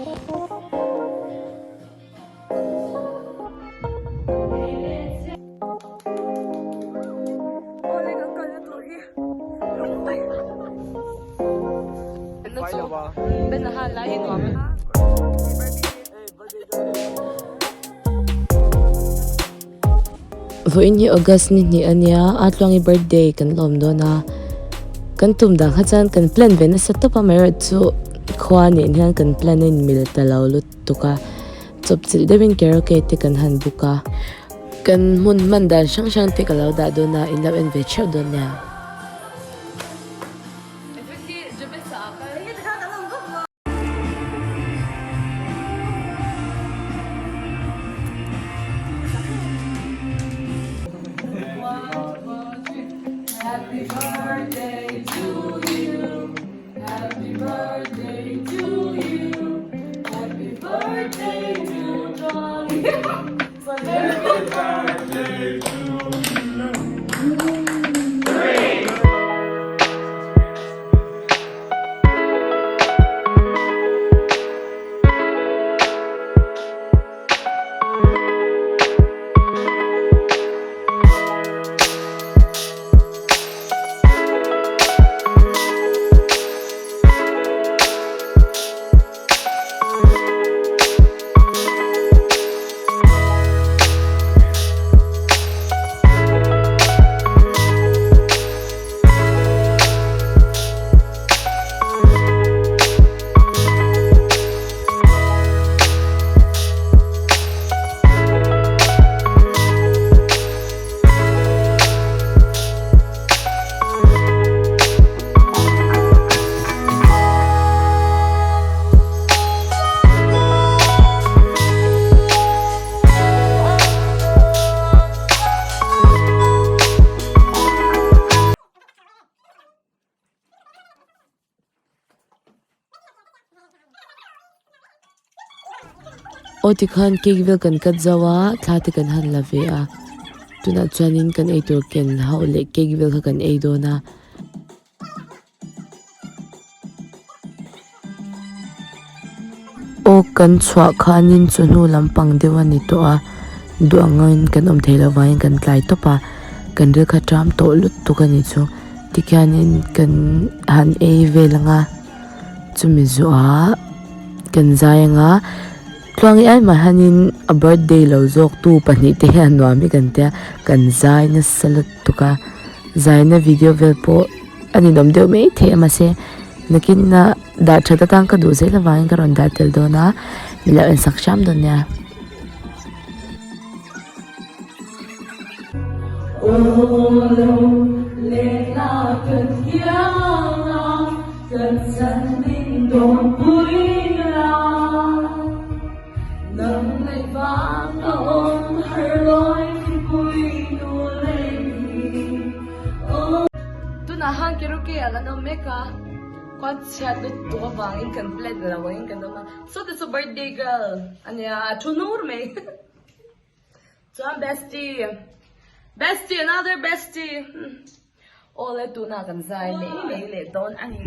Vawiin hi August ni hnih a nia a tluangi birthday kan lawm dawn a kan tum dang kha chuan kan plan ve nasa tawp a amaherawhchu khua nen hian kan plan a inmil ta lo lutuk a chawpchilh deuhin karaoke te kan han book a kan hmun hman dan hrang hrang te ka lo dah dawn a in lo en ve theuh dawn nia. Aw tikhan cake vel kan cut zo a thla te kan han la ve a tunah chuanin kan eitur ken hauh leh cake vel kha kan ei dawn a. Aw kan chhuah khanin chawhnu lampang deuh a ni tawh a duh angin kan awm theih loh vangin kan tlai tawp a kan ril kha ṭam tawh lutuk a ni chu tikhianin kan han ei vel ang a chumi zawhah kan zai ang a tluang i ai mah hianin a birthday lo zawk tu pahnih te hian nuam hi kan tia kan zai nasa lutuk a zaina video vel pawh. A ninawm deuh mai thei a mahse nakin a dah that atan ka duh zel avangin ka rawn dah tel dawn a min lo en sak hram dawn nia. Tunah han karaoke ah kan awm mek a, khuan chhiat lutuk avangin kan plan lo angin kan awm a, saw te chu birthday girl a nia a thu nur mai chuan bestie bestie another bestie aw le tunah kan zai mai mai leh dawn a ni.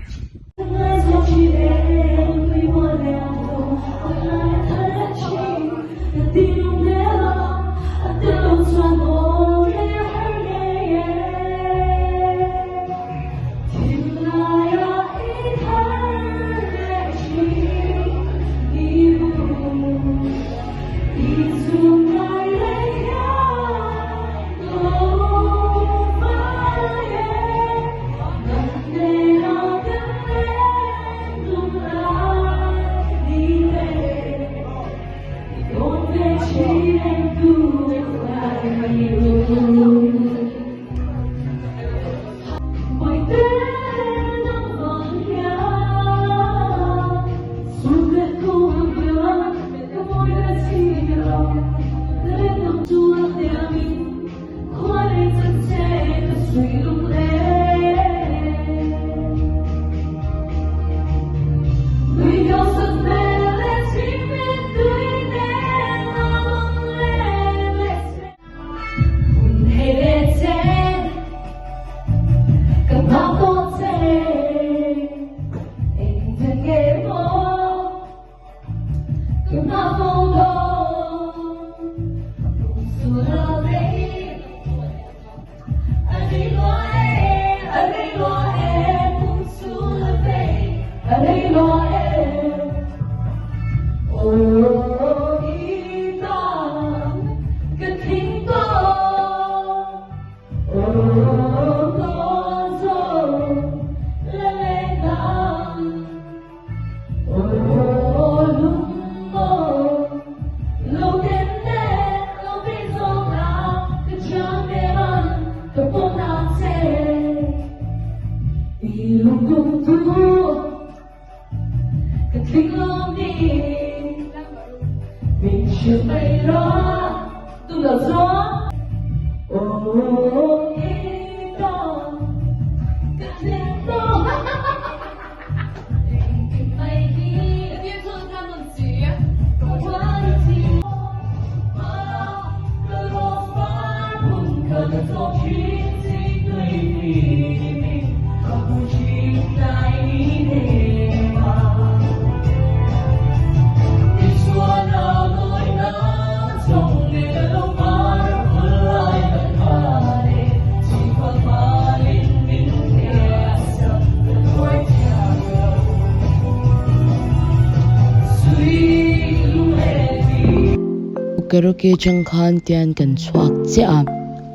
Karaoke chang khan tian kan chhuak chiah a,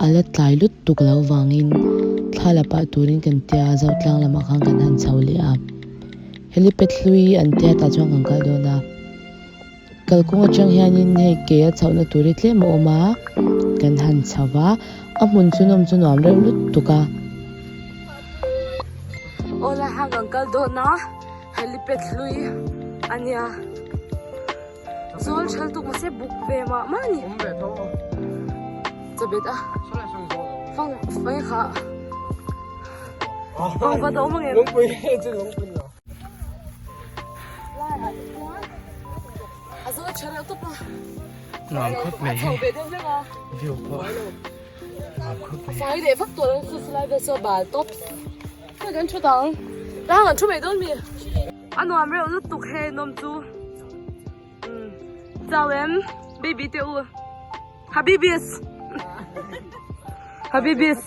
a la tlai lutuk lo vangin thla la pah turin kan tia Zotlang lamah khan kan han chho leh a, helipad hlui an tia tah chuan kan kal dawn a. Kalkawng atang hianin hei ke a chhohna tur hi tlem a awm a, kan han chho va, a hmun chu nawm chu nuam reuh lutuk a. Aw lai hang kan kal dawn a, helipad hlui a nia, zawl thal tuk mahse buk ve mah mah a ni. Chabet a, fang fang kha fang va dawm ang em. Nuam khawp mai hei view pawh nuam khawp mai. A nuam reuh lutuk hei nawm chu chau em baby te u habibis habibis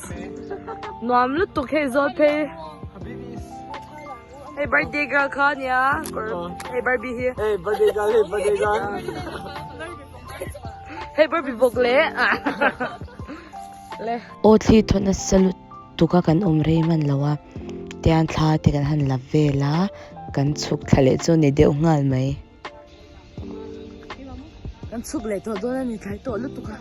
nuam lutuk hei zawl phei. Hei birthday girl kha nia hei Barbie hi. Hey birthday girl hey birthday girl. Hei Barbie bawk le. Le. Aw thli thaw nasa lutuk a kan awm rei hman lo a tian thla te kan han la vel a kan chhuk thla leh chu ni deuh nghal mai. Kan chhuk leh tawh dawn a ni thlai tawh lutuk a.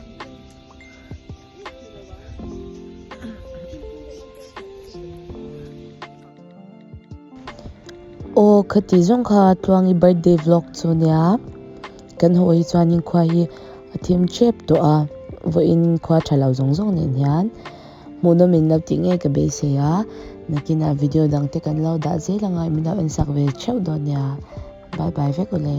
Aw khati zawng kha Tluangi birthday vlog chu nia kan haw hi chuanin khua hi a thim tep tawh a vawiin khua tha lo zawng zawng nen hian hmuhnawm in lo tih ngei ka beisei a nakinah video dang te kan lo dah zel anga min lo en sak ve theuh dawn nia bye bye vek ule.